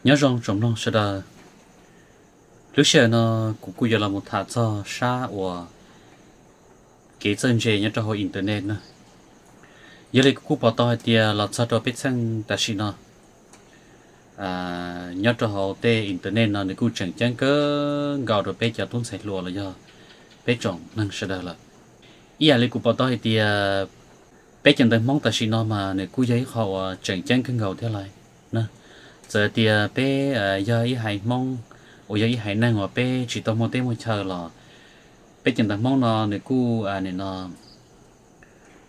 Nyob zoo tsoom mloog sawv daws, lub sij hawm no kuv kuj yuav los mus tham txog sab uas kev txawj ntse nyob rau hauv internet na. Yog li kuv kuj pom tau hais tias los txog rau peb txheej tam sim no, nyob rau hauv tej internet no nws kuj tseem ceeb kawg nkaus rau peb cov tub ntxhais hluas los yog peb tsoom neeg sawv daws lawm. Ib yam li kuv pom tau hais tias peb cov ntawv Hmoob tam sim no mas nws kuj yog ib qho uas tseem ceeb kawg nkaus thiab lawm na. Txawm tias peb yog ib haiv Hmoob uas yog ib haiv neeg uas peb tsis tau muaj teb muaj chaw los peb cov ntawv Hmoob no nws kuj, nim no,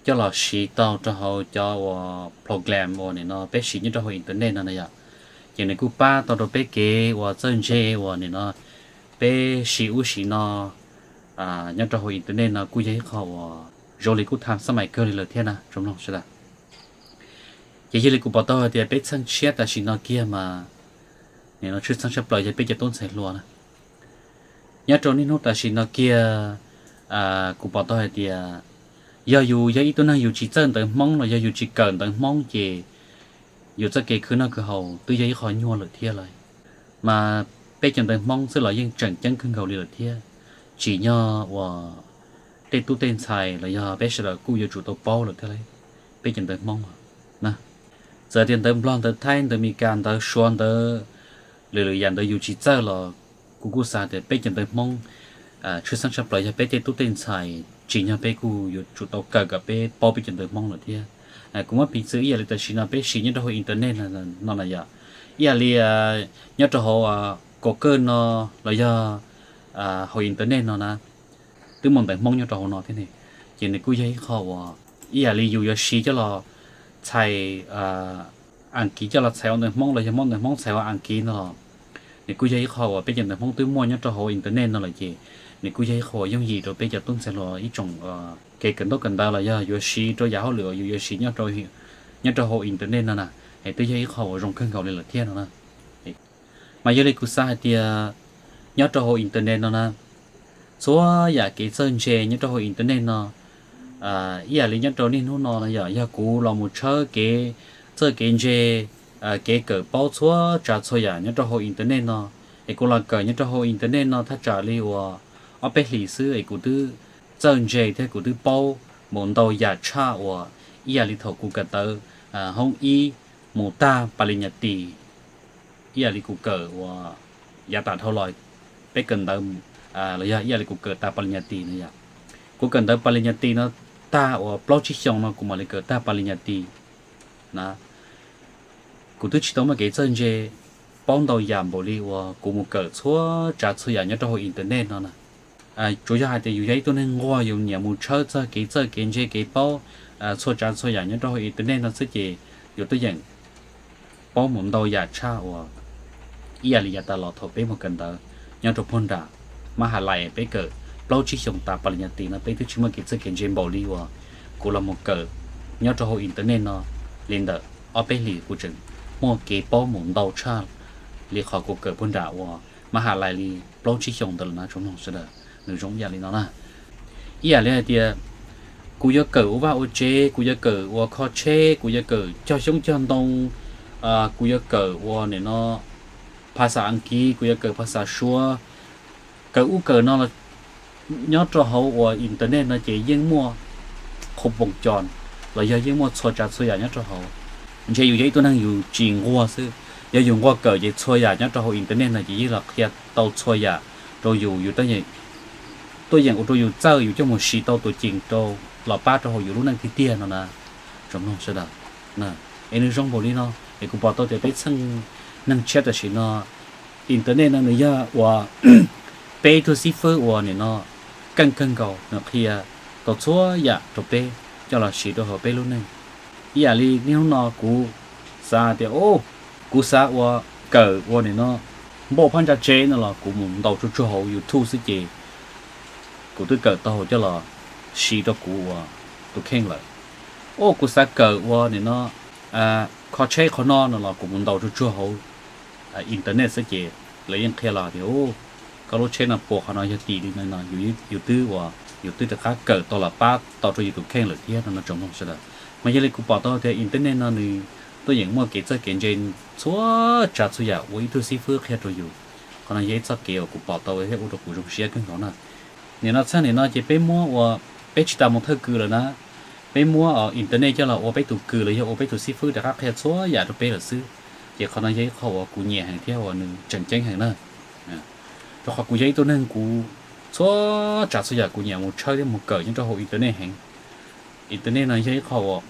coj los siv tau rau hauv cov uas program uas nim no peb siv nyob rau hauv internet no na yom. Ces nws kuj pab tau rau peb kev uas txawj ntse uas nim no peb siv ub siv no nyob rau hauv internet no kuj yog ib qho uas zoo li kuj tham xab mais kawg li lawm thiab na tsoom mloog sawv daws. Ces yog li kuv pom tau hais tias peb txheej tshiab tam sim no kiag mas nim no tshwj xeeb tshaj plaws yog peb cov tub ntxhais hluas na. Nyob rau niaj hnub tam sim no kiag, kuv pom tau hais tias yog yus yog ib tug neeg yus tsis txawj ntawv Hmoob los yog yus tsis kawm ntawv Hmoob ces yus txoj kev khwv noj khwv haus twb yog ib qho nyuaj lawm thiab lawm. Mas peb cov ntawv Hmoob xwb los yeej tseem ceeb kawg nkaus li lawm thiab, tsim nyog uas tej tub tej ntxhais los yog peb sawv daws kuj yuav tsum tau paub lawm thiab lawm peb cov ntawv Hmoob na. Txawm tias ntawv Nplog, ntawv Thaib, ntawv Meskas, ntawv Suav, ntawv lwm lwm yam ntawd yus tsis txawj los kuv kuj xav tias peb cov ntawv Hmoob tshwj xeeb tshaj plaws yog peb tej tub tej ntxhais tsim nyog peb kuj yuav tsum tau kawm kom peb paub peb cov ntawv Hmoob lawm thiab. Kuv muab piv txwv ib yam li tam sim no peb siv nyob rau hauv internet no na yom, ib yam li nyob rau hauv Google no los yog hauv internet no na, twb muaj ntawv Hmoob nyob rau hauv no thiab ne. Ces nws kuj yog ib qho uas ib yam li yus yuav siv coj los txhais Askiv coj los txhais ua ntawv Hmoob los yog muab ntawv Hmoob txhais ua Askiv no los nws kuj yog ib qho uas peb cov ntawv Hmoob twb muaj nyob rau hauv internet no lawm ces nws kuj yog ib qho uas yooj yim rau peb cov tub ntxhais hluas ib tsoom kev kawm ntaub kawm ntawv los yog yuav siv rau yam hauj lwm uas yus yuav siv nyob rau hauv internet no na, es twb yog ib qho uas zoo kawg nkaus li lawm thiab no na. Mas yog li kuv xav hais tias nyob rau hauv internet no na, txhua yam kev txawj ntse nyob rau hauv internet no, ib yam li nyob rau niaj hnub no no yom, yog kuv los mus tshawb kev txawj kev ntse, kev kawm paub txhua tsav txhua yam nyob rau hauv internet no, es kuv los kawm nyob rau hauv internet no thaj tsam li uas ob peb hlis xwb es kuv twb txawj ntse thiab kuv twb paub mus ntau yam tshaj uas ib yam li thaum kuv kawm ntawv hoob ib mus tag pa li nyas tis, ib yam li kuv kawm uas yav tas dhau los peb kawm ntawv los yog ib yam li kuv kawm tas pa li nyas tis no yom. Kuv kawm ntawv pa li nyas tis no tag uas plaub tsib xyoos no kuv mam li kawm tag pa li nyas tis na. Kuv twb tsis tau muaj kev txawj ntse paub ntau yam npaum li uas kuv mus kawm txhua tsav txhua yam nyob rau hauv internet no na. Tsuas yog hais tias yus yog ib tug neeg nquag yus nyiam mus tshawb txog kev txawj kev ntse kev paub txhua tsav txhua yam nyob rau hauv internet no xwb ces yus tuaj yeem paub mus ntau yam tshaj uas ib yam li yav tas los thaum peb mus kawm ntawv nyob rau puag nram mab has lais peb kawm plaub tsib xyoos tas pa li nyas tis no peb twb tsis muaj kev txawj kev ntse npaum li uas kuv los mus kawm nyob rau hauv internet no li ntawm ob peb hlis kuv tseem muaj kev paub mus ntau tshaj li qhov kuv kawm puag nram uas mab has lais li plaub tsib xyoos ntawd lawm na tsoom mloog sawv daws. Nws zoo ib yam li no na. Ib yam li hais tias kuv yuav kawm ua vaj ua tsev, kuv yuav kawm ua kho tsheb, kuv yuav kawm cog xyoob cog ntoo, kuv yuav kawm ua nim no phas xas Askiv, kuv yuav kawm phas xas Suav, kawm ub kawm no los nyob rau hauv uas internet no ces yeej muaj qhov poom cos los yog yeej muaj txhua tsav txhua yam nyob rau hauv. Ntshe yus yog ib tug neeg yus tsis nquag xwb, yog yus nquag kawm ces txhua yam nyob rau hauv internet no ces yeej los qhia tau txhua yam rau yus, yus tuaj yeem ua rau yus txawj yus coj mus siv tau tus ceem rau los pab rau hauv yus lub neej tiag tiag no na tsoom mloog sawv daws. Es nws zoo npaum li no es kuv pom tau tias peb txheej neeg tshiab tam sim no internet no nws yog uas peb ib tug xib fwb uas nim no keej kawg nkaus, nws qhia tau txhua yam rau peb coj los siv rau hauv peb lub neej. Ib yam li niaj hnub no kuv xav tias, o, kuv xav ua kawm ua nim no npauj phab ntsa tsev no los kuv mus ntaus tsuag tsuag hauv YouTube xwb ces kuv twb kawm tau coj los siv rau kuv ua tus kheej lawm. O, kuv xav kawm ua nim no kho tsheb qhov no no los kuv mus ntaus tsuag tsuag hauv internet xwb ces lawv yeej qhia los tias, koj lub tsheb no puas qhov no yog tim li no no, yus twb ua, yus twb rov qab kawm tau los pab tau rau yus tus kheej lawm thiab no no tsoom mloog sawv daws. Mas yog li kuv pom tau tias internet no nws tuaj yeem muaj kev txawj kev ntse txhua tsav txhua yam uas ib tug xib fwb qhia rau yus. Qhov no yog ib txoj kev uas kuv pom tau thiab ua rau kuv zoo siab kawg nkaus na. Nim no txheej nim no ces peb muab ua, peb tsis tas mus thawj kws lawm na, peb muab internet coj los ua peb tus kws los yog ua peb tus xib fwb rov qab qhia txhua yam rau peb lawm xwb. Ces qhov no yog ib qho uas kuv nyiam heev thiab uas nws tseem ceeb heev na. Rau qhov kuv yog ib tug neeg kuv txhua tsav txhua yam kuv nyiam mus tshawb thiab mus kawm nyob rau hauv internet heev. Internet no yog ib qho uas,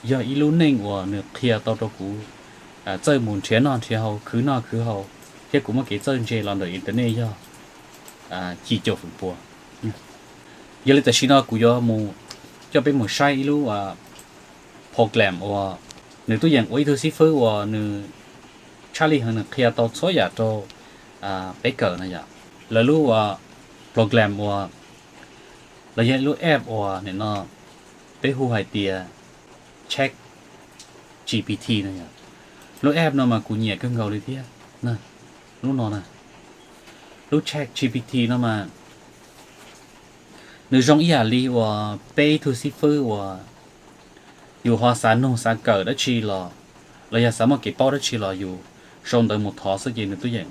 yog ib lub neej uas nws qhia tau rau kuv txawj mus nrhiav noj nrhiav haus, khwv noj khwv haus, thiab kuv muaj kev txawj ntse los ntawm internet yog ci caum feem pua. Yog li tam sim no kuv yuav mus coj peb mus saib ib lub program uas nws tuaj yeem ua ib tug xib fwb uas nws tshaj lij heev, nws qhia tau txhua yam rau peb kawm no yom. Lawv lub program uas, los yog lub app uas nim no peb hu hais tias ChatGPT no yom. Lub app no mas kuv nyiam kawg nkaus li thiab. Lub no na, lub ChatGPT no mas nws zoo ib yam li uas peb ib tug xib fwb uas yus ho xav nug xav kawm dab tsi los, los yog xav muaj kev paub dab tsi los yus sau ntawv mus thov xwb ces nws tuaj yeem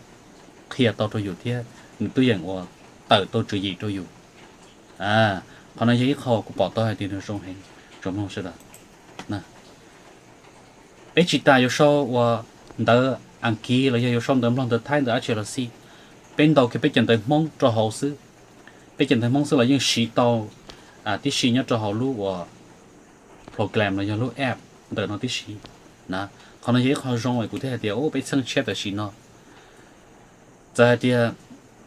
qhia tau rau yus thiab nws tuaj yeem uas tawm tau tswv yim rau yus. Qhov no yog ib qho kuv pom tau hais tias nws zoo heev, tsoom mloog sawv daws. Peb tsis tas yuav sau uas ntawv Askiv los yog yuav sau ntawv Nplog ntawv Thaib ntawv dab tsi los xij, peb ntaus kiag peb cov ntawv Hmoob rau hauv xwb, peb cov ntawv Hmoob xwb los yeej siv tau tib si nyob rau hauv lub uas program los yog lub app ntawm no tib si na. Qhov no yog ib qho zoo es kuv thiaj hais tias peb txheej tshiab tam sim no txawm hais tias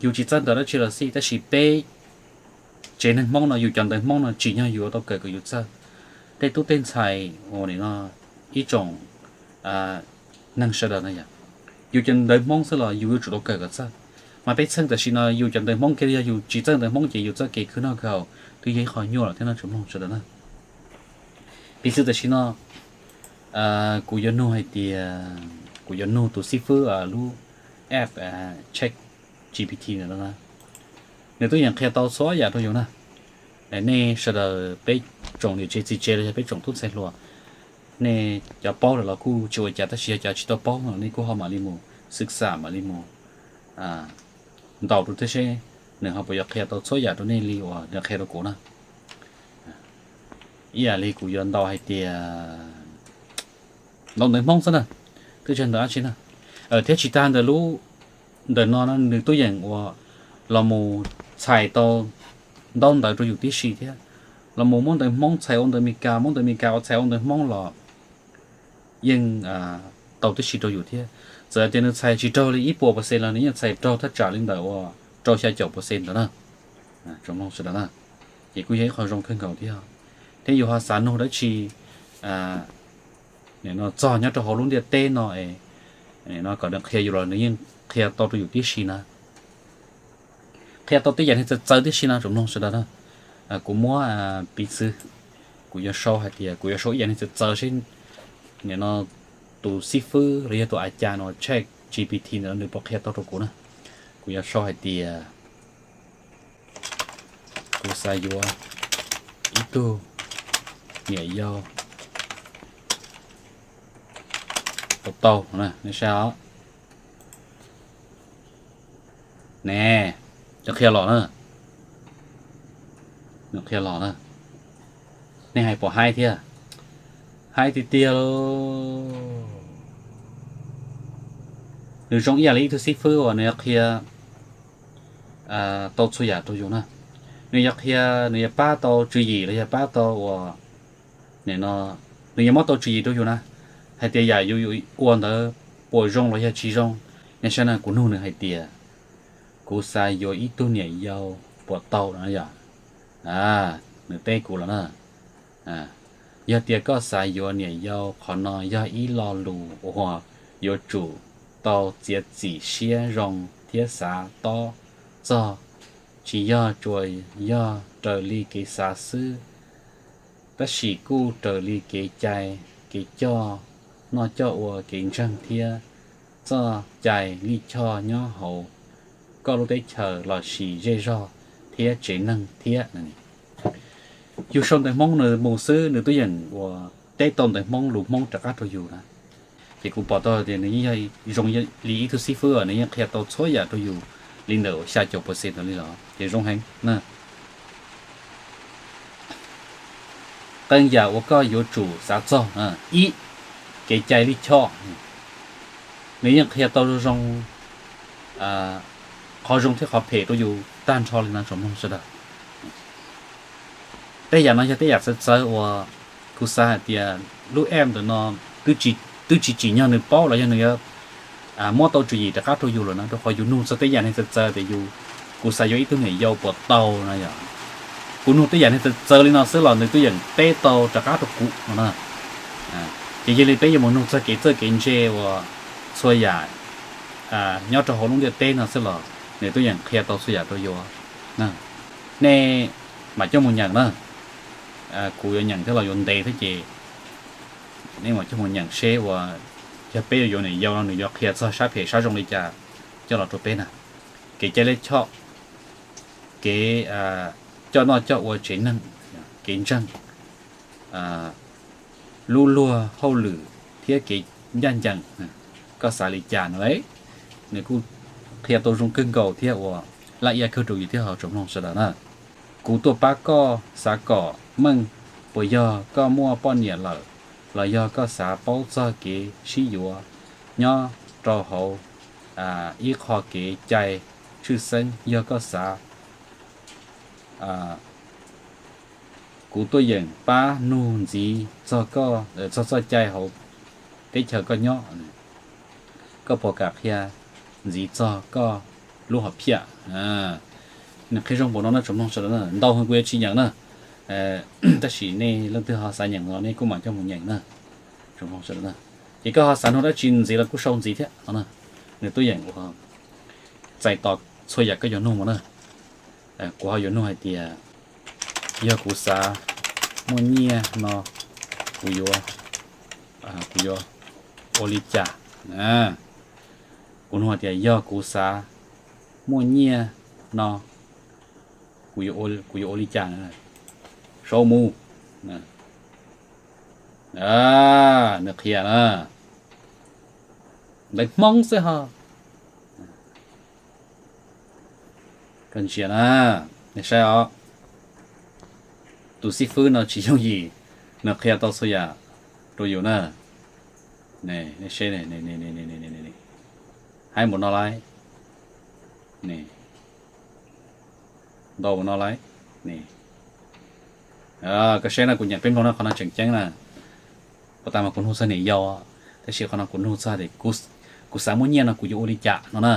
yus tsis txawj ntawv dab tsi los xij tab sis peb tsev neeg Hmoob no yus cov ntawv Hmoob no tsim nyog yus yuav tau kawm kom yus txawj. Tej tub tej ntxhais uas nim no ib tsoom neeg sawv daws no yom, yus cov ntawv Hmoob xwb los yus yuav tsum tau kawm kom txawj. Mas peb txheej tam sim no yus cov ntawv Hmoob kiag yog yus tsis txawj ntawv Hmoob ces yus txoj kev khwv noj khwv haus twb yog ib qho nyuaj lawm thiab no tsoom mloog sawv daws na. Piv xwv tam sim no kuv yuav nug hais tias, kuv yuav nug tus xib fwb lub app ChatGPT no na, nws twb yeej qhia tau txhua yam rau yus na. Nej sawv daws peb tsoom niam tsev txiv tsev los yog peb tsoom tub ntxhais hluas, nej cov paub lawm los kuj tsis ua cas tab sis yog cov tsis tau paub no nej kuj ho mam li mus xwm xam mam li mus ntaus rau thiab seb nws ho puas yuav qhia tau txhua yam rau nej li uas nws qhia rau kuv na. Ib yam li kuv yuav ntaus hais tias ntaus ntawv Hmoob xwb na, twb tsis ntawv dab tsi na. Thiab tsis tas ntawm lub, ntawm no nws twb yeej uas los mus txhais tau ntaub ntawv rau yus tib si thiab, los mus muab ntawv Hmoob txhais ua ntawv Meskas, muab ntawv Meskas ua txhais ua ntawv Hmoob los yeej tau tib si rau yus thiab. Txawm tias nws txhais tsis raug li ib puas percent los nws yeej txhais raug thaj tsam li ntawm uas rau xya caum percent ntawd na. Tsoom mloog sawv daws na, ces kuj yog ib qho zoo kawg nkaus thiab. Thiab yus ho xav nug dab tsi nim no txog nyob rau hauv lub ntiaj teb no es nim no kom nws qhia yus los nws yeej qhia tau rau yus tib si na. Qhia tau tej yam neeg txawv txawv tib si no tsoom mloog sawv daws na. Kuv muab piv txwv, kuv yuav sau hais tias kuv yuav sau ib yam neeg txawv txawv seb nim no tus xib fwb los yog tus a cas no ChatGPT ntawd nws puas qhia tau rau kuv na. Kuv yuav sau hais tias kuv xav yuav ib tug niam yau puas tau, nej saib os. Ne, nws qhia los na, nws qhia los na. Nej hais puas haib thiab? Haib tiag tiag lauj. Nws zoo ib yam li ib tug xib fwb uas nws yuav qhia tau txhua yam rau yus na. Nws yuav qhia, nws yuav pab tau tswv yim los yog pab tau uas nim no, nws yuav muab tau tswv yim rau yus na, hais tias yam yus ua ntawd puas zoo los yog tsis zoo. Nej saib na, kuv nug nws hais tias kuv xav yuav ib tug niam yau puas tau no yom. Nws teb kuv los na, yog tias koj xav yuav niam yau, qhov no yog ib lo lus uas yuav tsum tau txiav txim siab zoo thiab xav tob txog, tsis yog tsuas yog raws li kev xav xwb, tab sis kuj raws li kev cai, kev coj noj coj ua, kev ntseeg thiab txoj cai lij choj nyob hauv koj lub teb chaws los sis zej zog thiab tsev neeg thiab. Yus sau ntawv Hmoob nws mus xwb nws twb yeej ua teb tau ntawv Hmoob, lus Hmoob rov qab rau yus na. Ces kuv pom tau tias nws yeej yog zoo li ib tug xib fwb, nws yeej qhia tau txhua yam rau yus li ntawm xya caum percent ntawd li los ces zoo heev na. Qee yam uas koj yuav tsum xav txog, ib, kev cai lij choj. Nws yeej qhia tau zoo, qhov zoo thiab qhov phem rau yus tag nrho li no tsoom mloog sawv daws. Tej yam no yog tej yam txawv txawv uas kuv xav hais tias lub app ntawm no twb tsis tsim nyog nws paub los yog nws yuav muab tau tswv yim rov qab rau yus lawm no, rau qhov yus nug txog tej yam neeg txawv txawv tias yus, kuv xav yuav ib tug niam yau puas tau no yog. Kuv nug tej yam neeg txawv txawv li no xwb los nws twb yeej teb tau rov qab rau kuv no na. Ces yog li peb yuav mus nug txog kev txawj kev ntse uas txhua yam nyob rau hauv lub ntiaj teb no xwb los nws twb yeej qhia tau txhua yam rau yus. Nej mam coj mus nyeem na. Kuv yuav nyeem thiab los yuav ntev thiab ces nej mam coj mus nyeem seb uas yog peb yuav yuav niam yau no nws yuav qhia txog sab phem sab zoo li cas coj los rau peb na. Kev cai lij choj, kev coj noj coj ua tsev neeg, kev ntseeg, lub luag hauj lwm thiab kev ncaj ncees, koj xav li cas no las. Nws kuj qhia tau zoo kawg nkaus thiab ua laj ia kawg rau yus thiab ho tsoom mloog sawv daws na. Kuv tuaj pab koj xav kom meej, puas yog koj muaj poj niam lawm, los yog koj xav paub txog kev sib yuav nyob rau hauv ib qho kev cai tshwj xeeb, yog koj xav kuv tuaj yeem pab nug ntxiv txog txoj cai hauv teb chaws koj nyob, koj puas kam qhia ntxiv txog koj lub hom phiaj. Nws qhia zoo npaum no na tsoom mloog sawv daws na, ntau heev kuv yuav tsis nyeem na. Tab sis nej leej twg ho xav nyeem los nej kuj mam coj mus nyeem na. Ces koj ho xav nug dab tsi ntxiv los kuj sau ntxiv thiab no. Nws tuaj yeem ua txais tos txhua yam koj yuav nug mus na. Kuv ho yuav nug hais tias, yog kuv xav muaj nyiaj no, kuv yuav, kuv yuav ua li cas? Kuv nug hais tias yog kuv xav muaj nyiaj no, kuv yuav ua li cas? Sau mus. Nws qhia na, ntawv Hmoob xwb ho. Koj ntsia na, nej saib os, tus xib fwb no tsis yooj yim, nws qhia tau txhua yam rau yus na. Nej seb, haib npaum no lauj, ntau npaum no lauj. Koj saib no, kuv nyeem peb mloog no, qhov no tseem ceeb na. Puas tas mas kuv nug txog niam yau, tab sis qhov no kuv nug txog tias kuv xav muaj nyiaj no kuv yuav ua li cas no na.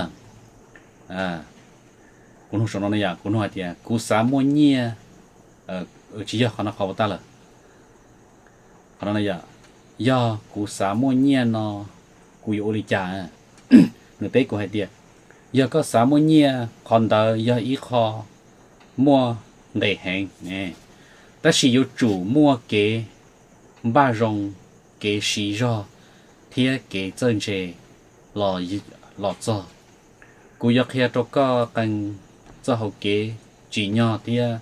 Kuv nug saum no na yom, kuv nug hais tias kuv xav muaj nyiaj, tsis yog, qhov no qhov puas tas lawm. Qhov no yom, yog kuv xav muaj nyiaj no kuv yuav ua li cas? Nws teb kuv hais tias, yog koj xav muaj nyiaj, qhov ntawd yog ib qho muaj nqis heev, tab sis yuav tsum muaj kev npaj zoo, kev siv zog thiab kev txawj ntse los txog. Kuv yuav qhia rau koj qee txoj hau kev tsim nyog thiab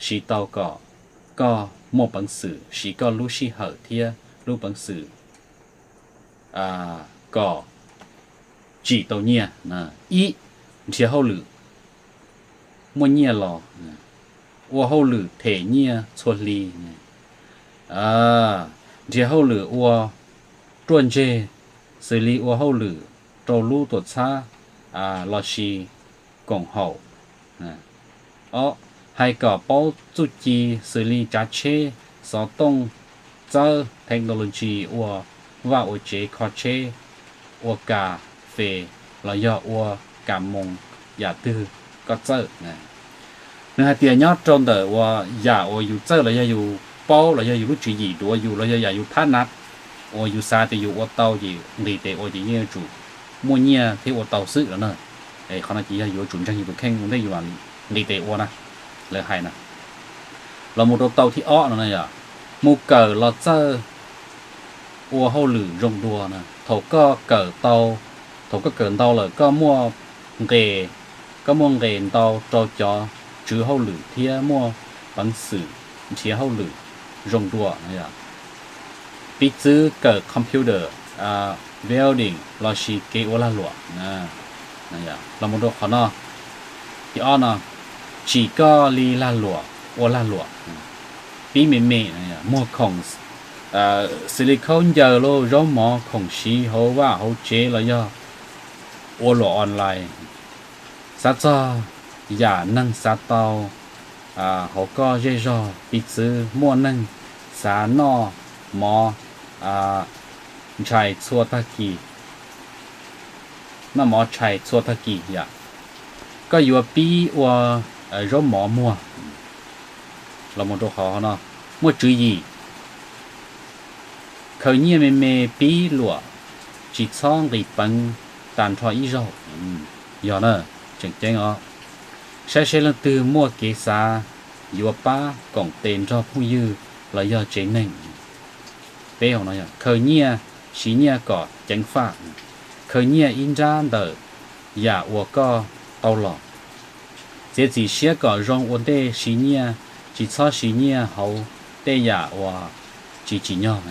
siv tau kom koj muaj peev xwm siv koj lub sij hawm thiab lub peev xwm kom tsim tau nyiaj. Ib, nrhiav hauj lwm muaj nyiaj los, ua hauj lwm them nyiaj txhua hli. Nrhiav hauj lwm ua ruaj ntseg, xws li ua hauj lwm rau lub tuam txhab lossis koom haum. Ob, hais kom paub txuj ci xws li tsav tsheb, xov tooj, txawb technology, ua vaj ua tsev, kho tsheb, ua kas fes los yog ua kas moos, yam twg koj txawj. Nws hais tias nyob rau ntawm uas yam uas yus txawj los yog yus paub los yog yus lub tswv yim duav yus los yog yam yus thab nav uas yus xav tias yus ua tau ces nqis tes ua ces yeej yuav tsum muaj nyiaj thiab ua tau xwb no na. Qhov no ces yog yuav tsum ntseeg yus tus kheej ua ntej yus mam nqis tes ua na, lawv hais na. Los mus rau tau thib ob no na yom, mus kawm los txawj ua hauj lwm zoo dua na. Thaum koj kawm tau, thaum koj kawm ntau lawm koj muaj nqes, koj muaj nqes ntau rau cov tswv hauj lwm thiab muaj peev xwm nrhiav hauj lwm zoo dua no yom. pib txwb kawm computer, welding lossis kev ua lag luam. Los mus rau qhov no, thib ob no, tsim koj li lag luam, ua lag luam, pib me me, muag khoom xws li khaub ncaws los zaub mov, khoom siv hauv vaj hauv tsev los yog ua luam online. Xav txog yam neeg xav tau hauv koj zej zog, piv txwv muaj neeg xav noj mov ntshai txhua tag kis, noj mov tshais txhua tag kis yom, koj yuav pib ua zaub mov muag. Los mus rau qhov no, muaj tswv yim, khaws nyiaj me me pib luam, tsis txhob nqis peev tag nrho ib zaug. Yog na, tseem ceeb os. Saib seb leej twg muaj kev xav yuav pab koom tes nrog phooj ywg los yog tsev neeg. Peb hauv no, khaws nyiaj, siv nyiaj kom ceev faj, khaws nyiaj ib nrab ntawm yam uas koj tau los. Txiav txim siab kom zoo ua ntej siv nyiaj, tsis txhob siv nyiaj hauv tej yam uas tsis tsim nyog.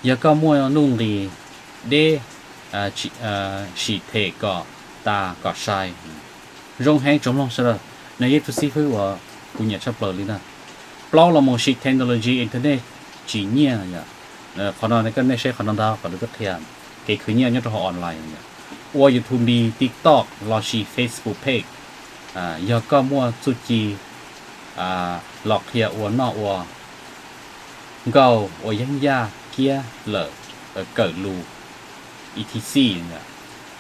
Yog koj muaj nuj nqis deb, sim them kom tas kom sai. Zoo heev tsoom mloog sawv daws, nws yog ib tug xib fwb uas kuv nyiam tshaj plaws li na. Plaub los mus siv technology internet tsim nyiaj. Qhov no nej seb qhov no ntag, qhov nws twb qhia kev khwv nyiaj nyob rau hauv online. Ua YouTube, TikTok lossis Facebook page. Yog koj muaj txuj ci los qhia ua noj ua nkauj, ua yeeb yaj kiab lawm, kawm lus, etc,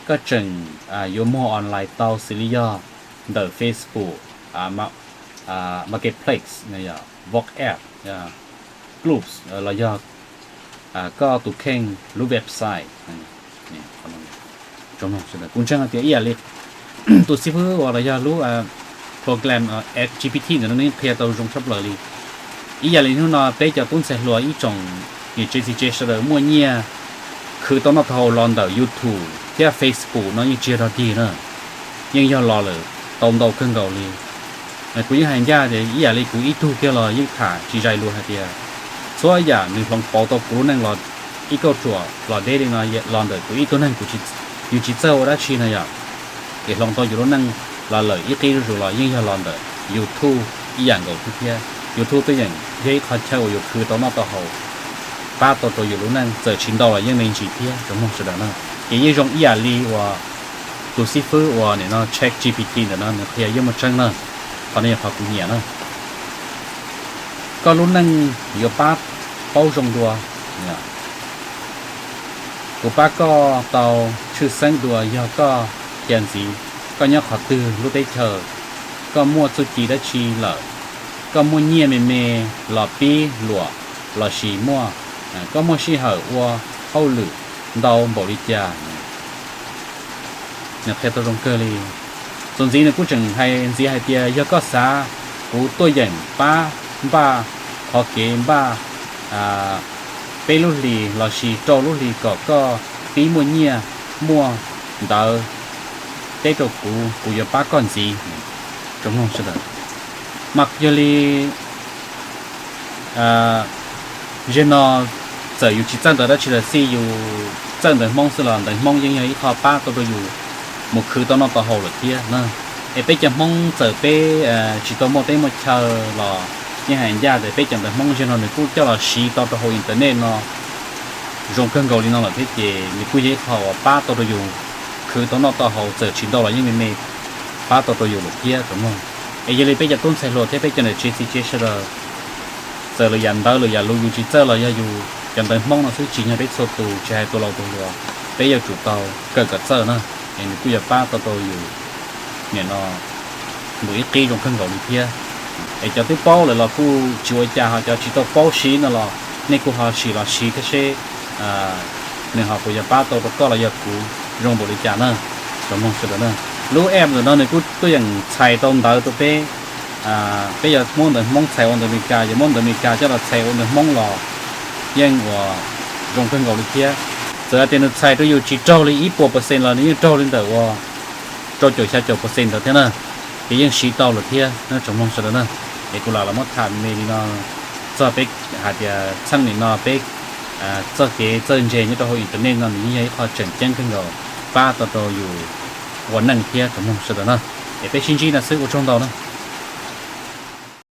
koj tseem yuav muag online tau xws li yog ntawm Facebook Marketplace, WhatsApp groups los yog koj tus kheej lub website. Kuv ntseeg tias ib yam li tus xib fwb uas los yog lub program ChatGPT ntawm no nws qhia tau zoo tshaj plaws li. Ib yam li hnub no peb cov tub ntxhais hluas ib tsoom niam tsev txiv tsev sawv daws muaj nyiaj khwv tau noj tau haus los ntawm YouTube thiab Facebook no yeej tsis yog dog dig na, yeej yog los lawm tau ntau kawg nkaus li. Kuv yeej hais ncaj tias ib yam li kuv ib tug kiag los yeej tham tsis zais lus hais tias txhua yam nws hloov pauv tau kuv lub neej los ib kauj ruam los deb li no los ntawm kuv ib tug neeg, yus tsis txawj ua dab tsi no yom, es hloov tau yus lub neej los lawm ib qib zuj zus los yeej yog los ntawm YouTube ib yam nkaus thiab. YouTube twb yeej yog ib qho chaw uas yus khwv tau noj tau haus, pab tau rau yus lub neej txawm tsis ntau los yeej me ntsis thiab tsoom mloog sawv daws na. Ces yeej zoo ib yam li uas tus xib fwb uas nim no ChatGPT ntawm no nws qhia yeej muaj tseeb na. Qhov no yog qhov kuv nyiam na. Koj lub neej yuav pab paub zoo dua. Kuv pab koj tau tshwj xeeb dua yog koj qhia ntxiv koj nyob qhov twg lub teb chaws, koj muaj txuj ci dab tsi lawm, koj muaj nyiaj me me los pib luam lossis muaj, koj muaj sij hawm ua hauj lwm ntau npaum li cas. Nws qhia tau zoo kawg li. Txuas ntxiv nws kuj tseem hais ntxiv hais tias yog koj xav kuv tuaj yeem pab npaj qhov kev npaj peb lub hlis lossis rau lub hlis kom koj pib muaj nyiaj muaj ntawv teb rau kuv, kuv yuav pab koj ntxiv. Tsoom mloog sawv daws, mas yog li zaum no txawm yus tsis txawj ntawv dab tsi los xij, yus txawj ntawv Hmoob xwb los ntawv Hmoob yeej yog ib qho pab tau rau yus mus khwv tau noj tau haus lawm thiab na. Es peb cov Hmoob txawm peb tsis tau muaj teb muaj chaw los yeej hais ncaj tias peb cov ntawv Hmoob zaum no nws kuj coj los siv tau rau hauv internet no zoo kawg nkaus li no lawm thiab ces nws kuj yog ib qho uas pab tau rau yus khwv tau noj tau haus txawm tsis ntau los yeej me me pab tau rau yus lawm thiab tsoom mloog. Es yog li peb cov tub ntxhais hluas thiab peb cov niam tsev txiv tsev sawv daws, txawm lwm yam ntawv lwm yam lus yus tsis txawj los yog yus cov ntawv Hmoob no xwb tsis yog peb txhua tus tsis hais tus laus tus hluas, peb yuav tsum tau kawm kom txawj na. Es nws kuj yuav pab tau rau yus nim no mus ib qib zoo kawg nkaus li thiab. Es cov twb paub lawm los kuj tsis ua cas, ho cov tsis tau paub siv no los nej kuj ho sim los siv thiab seb nws ho puas yuav pab tau rau koj los yog kuv zoo npaum li cas na. Tsoom mloog sawv daws na, lub app ntawm no nws kuj tuaj yeem txhais tau ntawv rau peb. Peb yog muab ntawv Hmoob txhais ua ntawv Amelikas, yog muab ntawv Amelikas coj los txhais ua ntawv Hmoob los yeej ua zoo kawg nkaus li thiab. Txawm hais tias nws txhais rau yus tsis raug li ib puas percent los nws yeej raug li ntawm uas rau caum xya caum percent ntawd thiab na. Ces yeej siv tau lawm thiab tsoom mloog sawv daws na. Es kuv lam los muab tham me me li no txog peb hais tias txheej nim no peb txoj kev txawj ntse nyob rau hauv internet no nws yeej yog ib qho tseem ceeb kawg nkaus pab tau rau yus ua neej thiab tsoom mloog sawv daws na. Es peb sib ntsib no xwb, ua tsaug ntau na.